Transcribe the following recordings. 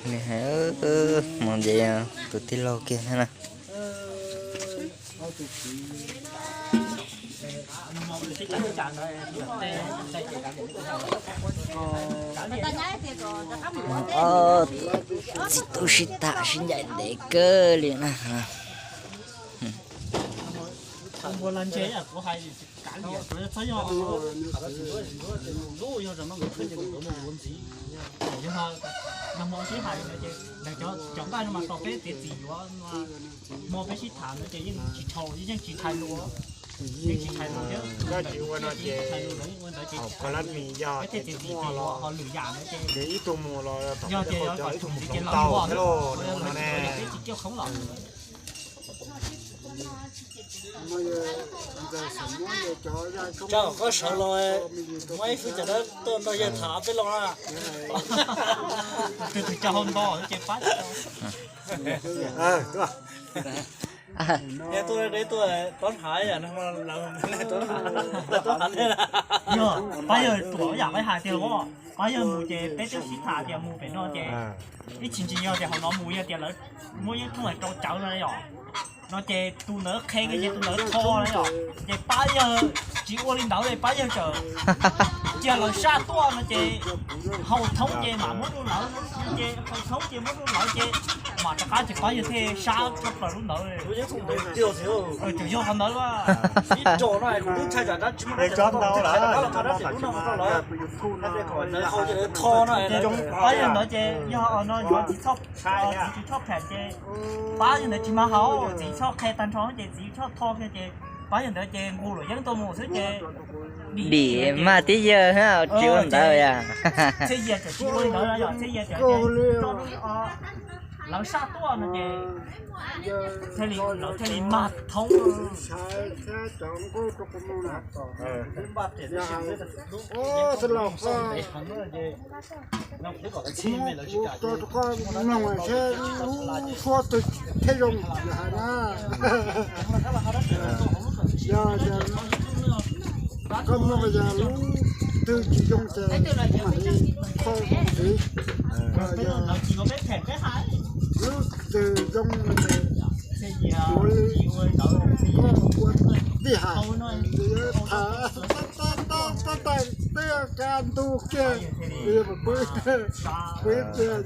Li hais, mus ces tus tij laug kiag thiab na. Ob txiv tub sib tham sib ncaim ntev kawg li na. Cov nqaij no mas tos peb txiav txim yuav, hmo peb sib tham ntawd ces yeej tsis tshau, yeej tsis thais lus, yeej tsis thais lus thiab. Koj tsis ua no ces koj lab mis yog peb thiaj txiav txim ces yuav ho lwm yam ntawd ces, yog tias yog kom txhob txwm ces los yuav thiab lauj, no ne. Peb tsis coj khoom los. Tso koj sawv los, muaj ib tug cov dab tuaj nrog yawg tham peb los na. Tus twg coj hau nto ces pab. Yog tuaj deb tuaj tob hav yam no, lawv tuaj hav, tuaj hav thiab. Yog pab yawg tuaj yam peb hais tiag os, pab yawg mus ces peb twb sib tham tias mus pem no ces ib tsis ntsis yog tias hauv no mus yog tias lawv muab yeeb thooj rau cawv no yom, no ces tus ntawd qhia kiag ces tus ntawd tho na yom, ces pab yawg tsis ua li ntawd li, pab yawg txawm cia lawv sab tuaj no ces hau thoob ces mam muab rau lawv, ces hau thoob ces muab rau lawv ces mam rov qab ces pab yawg thiaj sab tshaj plaws lub ntawd. Tseem yog qhov ntawd, pab yawg ntawd ces yog no yuav txiv tsis tshoj phem ces pab yawg ntawd tsis mag hau, txiv tsis tshoj qhia tag nrho ces txiv tsis tshoj tho kiag ces pab yawg ntawd ces nqus luam yeeb tuaj mus xwb ces dim mas tib yawg tsis ua ntawd yom. Txhiaj Yias txawm tsis ua li ntawd yom, Txhiaj Yias txawm lawv sab tuaj no ces thiaj li, lawv thiaj li mag thoob. Mloog seb lub suab twg thiaj zoo hais na. Yog koj mloog yog lub twg tsis zoo ces mam li kho ntxiv. Lub twg zoo ces yuav li koj ua tij hais, tham tab tab tab ka ntug kiag, pw, pw tiag, pw tiag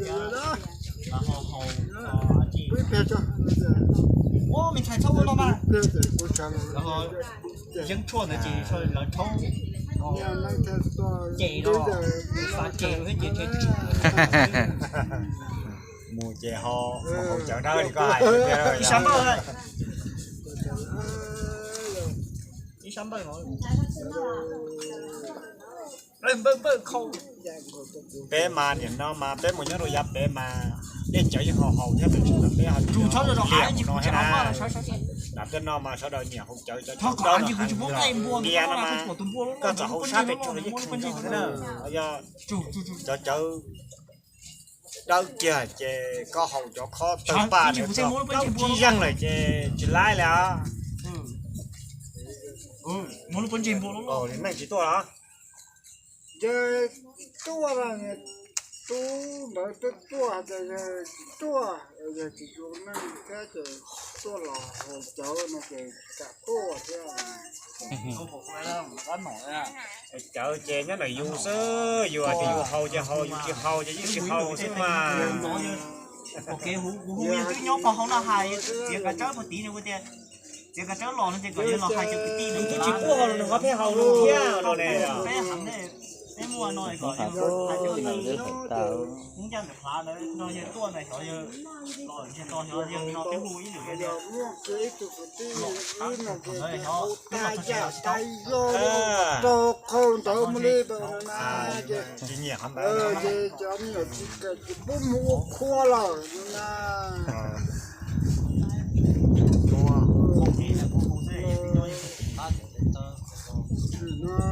tso, pw tiag ces kuv sawv los. Yeeb tshuaj ntawd ces lawv rhaub ces no, xav ces ces mus ces ho, mus haus cawv dawb li koj hais tiag. Ib sab npawj, ib sab npawj no. Peb mas nim no mas peb mus nyob rau yav pem mas dej cawv yeej haus haus thiab, peb ho tsum tshab zoo zoo liam no thiab na. Lam tej no mas sawv daws nyiam haus cawv, cov cawv dawb no heev, npias no mas koj txawm haus sab pem tsug los yeej kheev nrog thiab na. Yog cov cawv dawb kiag ces koj haus cov khob tawg paj ntawd txog plaub tsib zeeg lawm ces tsis laib li os. Neeg tsis tuaj los? Yog tuaj, tub ntawd twb tuaj, yog tsis tuaj, yog tsis yuav neeg thiab ces tuaj los haus cawv no ces kam tuaj thiab. Cawv ces nyob ntawm yus xwb, yus hais tias yus haus ces haus, yus tsis haus ces yeej tsis haus xwb mas. Kev hu hu yawg twb nyob qhov hauv no hais, txiav kav tsawb puag tid no tias, txiav kav tsawb los no ces kom yawg los hais cov kwv tij, yus twb tsis pub haus los nws ho pheej haus lawm thiab no ne. Peb heev ne, peb muaj no kom yawg hais cov kwv tij, ncaj ntawm hlav ntawd no yawg tuaj ntawd xyov yawg los ntsiag to xyov yawg no peb hu ib lwm tias, tsis nyiam qhov ntawd. Ces cov me nyuam tsis kam tsis pub mus ua qhua lawm na.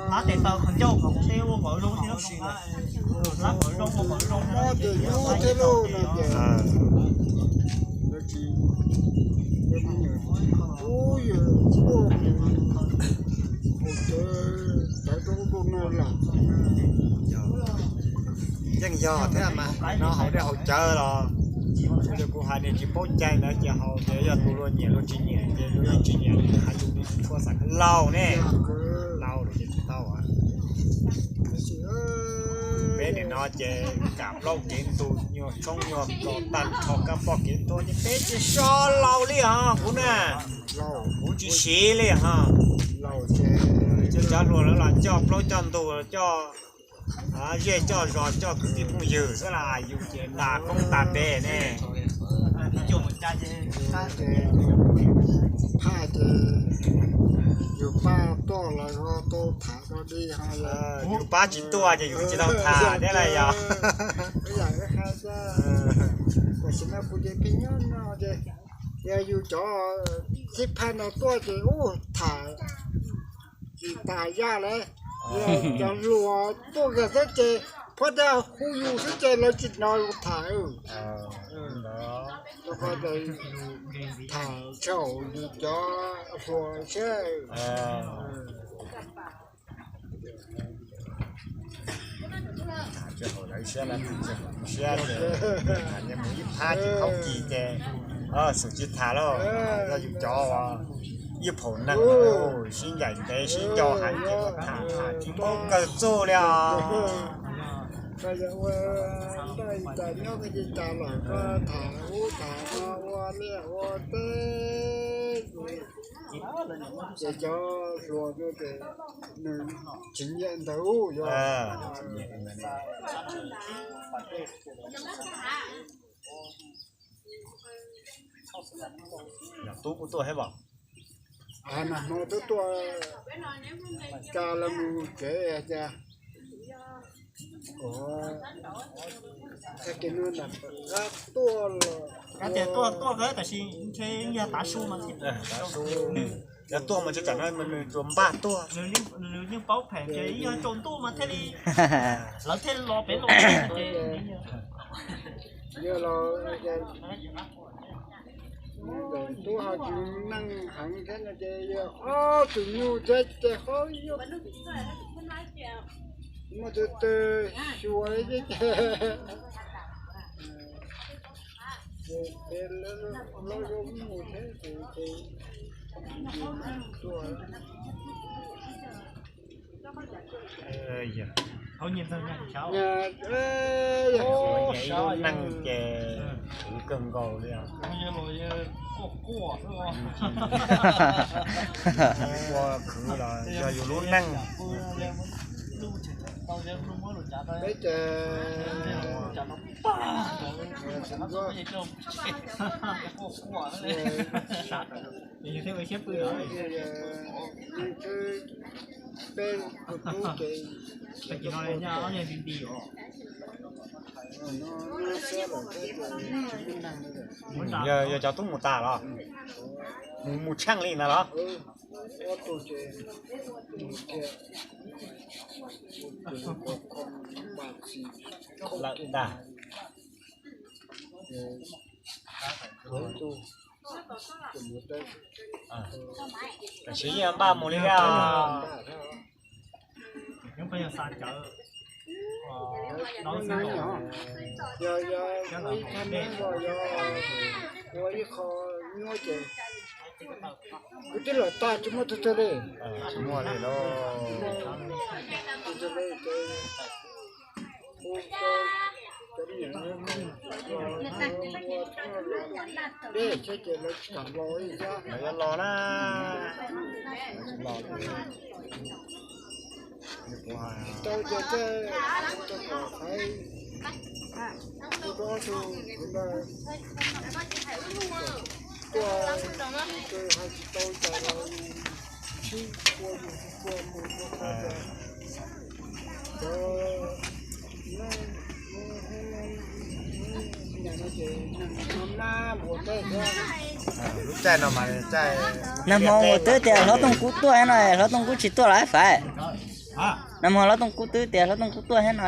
Hlab tes taw qhov ncauj qhov qub teb ua kom zoo thiab, hlab kom zoo ua kom zoo. Mob ces nyob thiab lauj no ces. Ub, yog tuaj mus haus cawv tawv rau ub rau no lawm. Yeej yog thiab mas no haus dej haus cawv los, kuv hais niag tsis paub cai ntawd ces haus ces yog tus luag nyiam luag tsis nyiam ces luag yeej tsis nyiam, hais yus tsis tshua xav laus ne. Laus ces tsis tau. Peb nim no ces kam plaub kev ntug nyuag tshoob nyuag kos tag nrho kab poj kev tuag ces peb tsis so laus li ho kuv na. Kuv tsis siv li ho. Cov hluas lawv los coj plaub coj ntug coj zej coj zos coj kwv tij phooj ywg xwb las, yus ces tas koob tas npe ne. Phaj ces yus pab tuaj los tau tham rau li ho. Yus pab tsis tuaj ces yus twb tsis tau tham thiab las yog. Tam sim no kuv ces pheej nyob no ces yog yus cov xib phaj no tuaj ces ub tham tsis tas yaj lawm. Yog cov hluas tuaj kiag xwb ces phob dag hu yus xwb ces lawv tsis hnov yus tham. Rau qhov tias tham tsis haum yus cov hluas seb. Tsis haum lawv siab, lawv tsis haum siab ces mus ib phab ces khaub kis ces xum tsis tham lauj. Yog yus cov ib phaum neeg sib ncaim ntev sib nco heev ces tham tham tsis paub kawg txuj li os. Koj yog ua noj ua cas nyob koj ces cas los koj tham ub tham no ua liaj ua teb ces cov hluas no ces nws tsis nyiam ntawd yog. Tub kuj tuaj thiab os. Nag hmo twb tuaj, cas los mus tsev cas. Txhais tes no nram qab tuaj los. Qab tias tuaj tuaj kawg tab sis ntshe yog tav su mas thiaj. Yog tuaj mas tsis tsam no nws tsuas npaj tuaj. Nws yeej paub phem ces yog tsaus ntuj mas thiaj li, lawv thiaj los pem los ces. Yog los tub ho tsis neej heev thiab no ces yog ob tug nyuj thiab ces ho yog muaj tus twg xyuas ces ces lawv zoo mus thiab ces ces tuaj. Lub neej ces kwv kawg nkaus li os. Ua khwv los yog yus lub neej. Peb ces peb kuv tub ces Yog, yog cov tub mus tas los? Mus, mus tsheej li ntawd los? Lawm ntag. Tam sim yeej npaj mus li thiab. Yog, yog ib thaj neeb los yog ua ib qho nyuaj ces kuv twb lawm tag tsis muaj tug twg li. Tsis muaj li lauj. Dej thiab ces lawv tsis kam los li thiab. Lawv yuav los na. Los. Tau ces tej, tau kom qhaiv, tau rau ob tug ntawd tuaj, tus twg hais tsis tau cas los sib ua yus tus tuaj mus rau qhov tias cov neeg, neeg no ces neeg no maj mus ua teb thiab. Lub caij no mas caij, nag hmo mus twb tias hlob Tooj Kub tuaj no, hlob Tooj Kub tsis tuaj los fais. Nag hmo hlob Tooj Kub twb tias hlob Tooj Kub tuaj thiab no,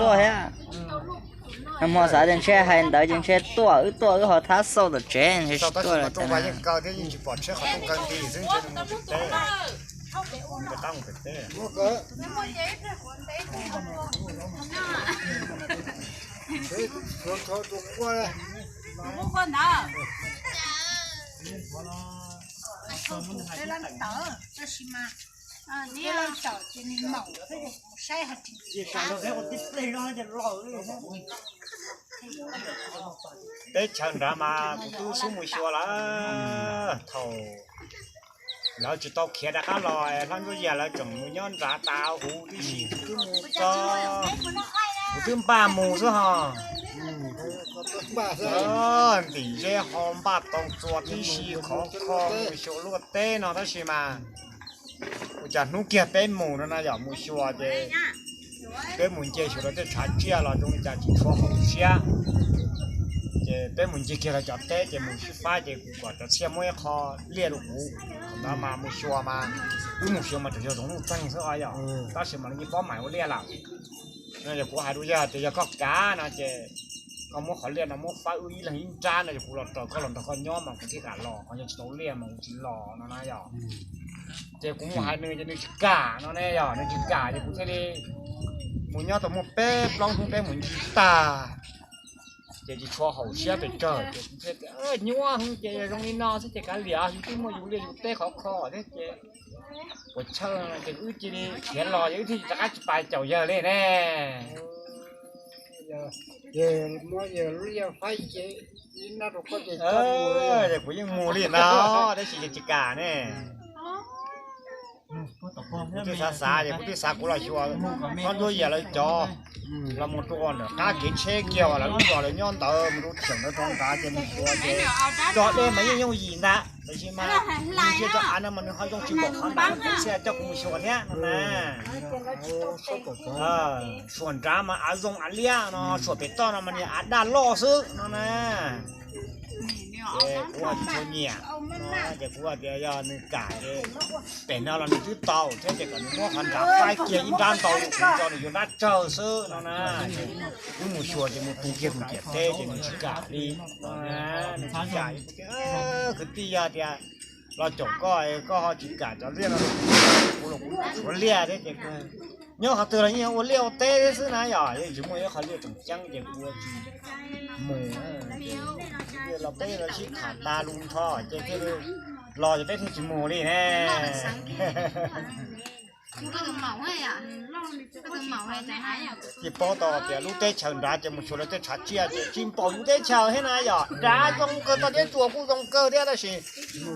tuaj thiab. Nag hmo xav tias ntshe hais ntawd ces ntshe tuaj, wb tuaj wb ho thab xauj tom tsev ntshe tsis tuaj lawm. Mus rov qab mus pem teb. Teb chaws nrad mas kuv twb xub mus xyuas lawm. Thaum lawv tsis tau khiav rov qab los, Hlob Ntsuab Yag lawv tseem mus nyob nrad tas huv tib si, kuv twb mus txog, kuv twb npaj mus xwb ho. Ntim zeb ho npaj tau txuas tib si khov kho mus xyuas luaj teb no tab sis mas ua cas hnub kiag peb mus no na yom, mus xyuas ces peb mus nce xyuas rau tej tshav tsiaj los zoo li cas tsis tshua haum siab. Ces peb mus ncig kiag rau cov teb ces mus sib faib ces kuv kom cov txhiaj muab ib qho liaj rau kuv. Thaum ntawd mas mus xyuas mas wb mus xyuas mas tseem yog zoov nuj txeeg xwb os yom, tab sis mas lawv yeej paub mam ua liaj lawm. No yog kuv hais rau yawg tias yog koj kav no ces koj muab qhov liaj no muab faib wb ib leeg ib nrab no, yog kuv los raws koj los nrog koj nyob mas kuv thiaj kam los, ho yog tsis tau liaj mas kuv tsis los no na yom. Ces kuv mus hais nws ces nws tsis kam no ne yom, nws tsis kam ces kuv thiaj li mus nyob tau muaj peb plaub hnub peb mus ncig tag ces tsis tshua haum siab pes tsawg ces kuv thiaj tias nyuaj heev ces yog zoo li no xwb ces kav liam, yus twb muaj yus liaj yus teb khov kho thiab ces puas chawj ces wb cia li khiav los ces wb thiaj rov qab tsis pais caum yawg li ne. Kuv yeej mus li ntag tab sis yawg tsis kam ne. Kuv twb xav xav ces kuv twb xav kuv los xyuas Hlob Ntsuab Yag lawv cov los mus rau nram qab kev tsheb kiag uas lawv lub zos lawv nyob ntawd mus rau cheem ntawd rau nrad ces mus xyuas ces cov dej mas yeej yooj yim ntag, tab sis mas nws cia cov av no mas nws ho zoo tsis npaum qhov nrad, kuv thiaj coj kuv mus xyuas thiab no na. Suam nrad mas av zoo av liab no, suam pem toj no mas niag av daj loj xwb no na. Ces kuv tsis tshua nyiam, ces kuv tias yog nws kam ces pem no los nws twb tau thiab ces kom nws muab qhov nrad faib kiag ib nrab ntau rau kuv tso nws yuav nrab tsawg xwb no na. Wb mus xyuas ces mus tu kiag tus ciam teb ces nws tsis kam li. Nws tsis kam, kwv tij yog tias los caum koj, koj ho tsis kam cov liaj no, kuv los kuv tshuav liaj thiab ces nyob qhov twg los yeej ua liaj ua teb thiab xwb na yom, yeej tsis muaj ib qhov liaj tseem ceeb ces kuv tsis mus. Los peb los sib tham tas lus nrho ces thiaj li los ces peb thiaj tsis mus li ne. Yeej paub tau tias lub teb chaws nrad ces mus xyuas lawv tej tshav tsiaj ces tsis npaum yus teb chaws thiab na yom, nrad zoo kawg, toj teb tsuas kuj zoo kawg thiab tab sis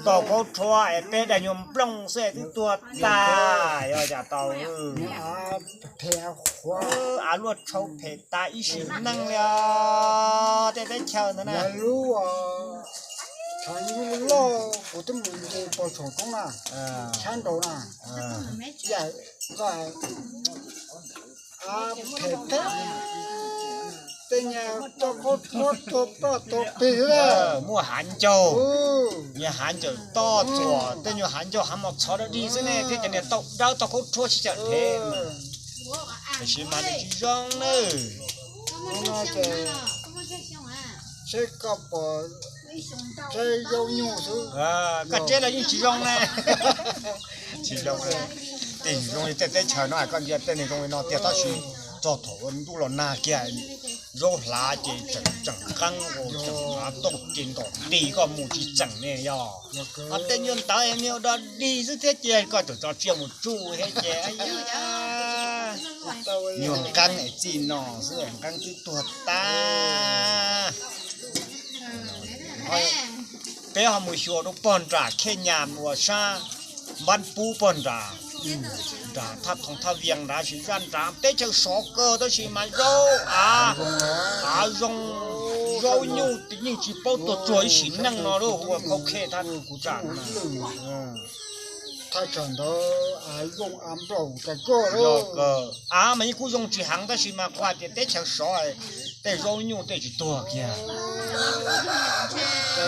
tog kauv rhuav es peb daim nyuag nplooj xwb es twb tuag tag, yog cas tau av luaj tshau phem tas ib sim neej li os tej teb chaws ntawd na. Loj kuv twb mus nce pog tshom koob na, sab nraud na, phem thiab, tej nyuag toj khaub txhua tuag toj tuag plig xwb. Muaj hav ncaug, nyuag hav ncaws toj txuas, tej nyuag hav ncaug hav mos txhov dog dig xwb ne thiab cov niag tauj dawb toj khaub rhuab sib cawm dhev. Tiam sis mas nws tsis zoo nawb. Seb koj pom seb zaub nyuj xwb. Koj tseb los yeej tsis zoo ne. Tsis zoo, tej zoo li tej teb chaws no koj ntsia tej neeg zoo li no tiag tab sis txog thaum ntuj los nag kiag zaub hlav ces tseem tseem qeeb, tseem tauj ces ntom nti koj mus tsis tseem ne yog. Tej nyuag ntawd niag dog dig xwb thiab ces koj tseem tso tsiaj mus tsuj thiab ces nyuag nqeeb txij no xwb nqeeb twb tuag tag. Peb ho mus xyuas rau pog nram Khej Nyas uas sab Npab Pub pog nram, nram Thaj Thoom Thaj Vias nrad sis zaj nrad teb chaws sov kawg tab sis mas zaub av, av zoo, zaub nyuj yeej tsis paub tuag tsuag ib sim neej no lub hu ua Khauj Khej Thaj Tsam. Av mas yeej kuj zoo tsis heev tab sis mas kuv hais tias teb chaws sov tej zaub nyuj tej tsis tuag kiag.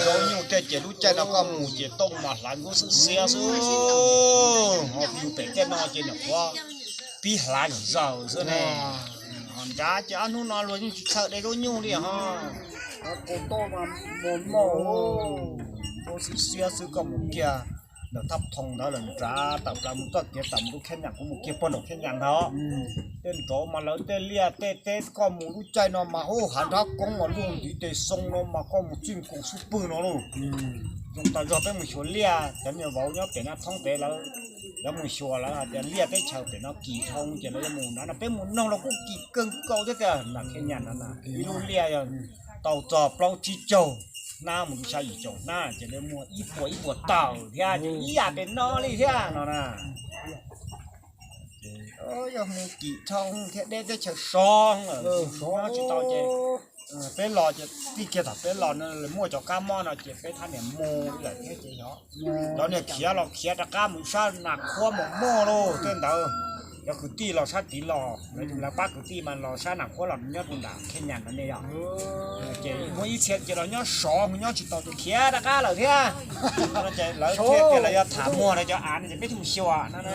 Zaub nyuj tej ces lub caij no koj mus ces tooj mas hlav nkub xwb xiab xwb, ho yus pem tej no ces nyuam qhuav pib hlav zom zaws xwb ne. Ho nrad ces ob hnub no luag yeej tsis txhawj de zaub nyuj li ho. Nkub xwb xiab xwb koj mus kiag Lawv thaj thoo ntawd lawm nrad tawm plaws mus txoj kev tawm mus lub Khej Nyas, kuv mus kiag puag nraum Khej Nyas ntawd. Tej nraud mas lawv tej liaj tej teb koj mus lub caij no mas hu hav nrab koob mas luaj ntiv tes xoo no mas koj mus txij nkaus xub pwg no lauj. Zoo tas zog peb mus xyuas liaj, cov me vauv nyob pem no thoob pem lawv, lawv mus xyuas lawv hais tias liaj teb chaws pem no kim dhau ces lawv yuav mus nrad no, peb mus noog los kuj kim kawg nkaus thiab tias nram Khej Nyas no na ib lub liaj yog tau txog plaub tsib caug hnab mus rau xya yim caum hnab ces lawv muag ib puas ib puas tawm thiab ces ib yam pem no li thiab no na. Yog mus kim dhau thiab deb teb chaws sov lawm, nyob tsis tau ces peb los ces txij kiag thaum peb los no muaj cov kab mob no ces peb thab niam mus lawm thiab ces yog cov niag khiav los khiav rov qab mus sab Nas Khuab mus muaj lauj. Tej ntawd cov kwv tij los sab tid los, lawv pab kwv tij mas los sab Nas Khuab los nyob rau nram Khej Nyas ntawd ne yog. Ces muaj ib txhia ces los nyob sov mus nyob tsis tau ces khiav rov qab lawm thiab. Ces lawv thiaj tias lawv yuav tham muag lawv cov av no ces peb thiaj mus xyuas no na.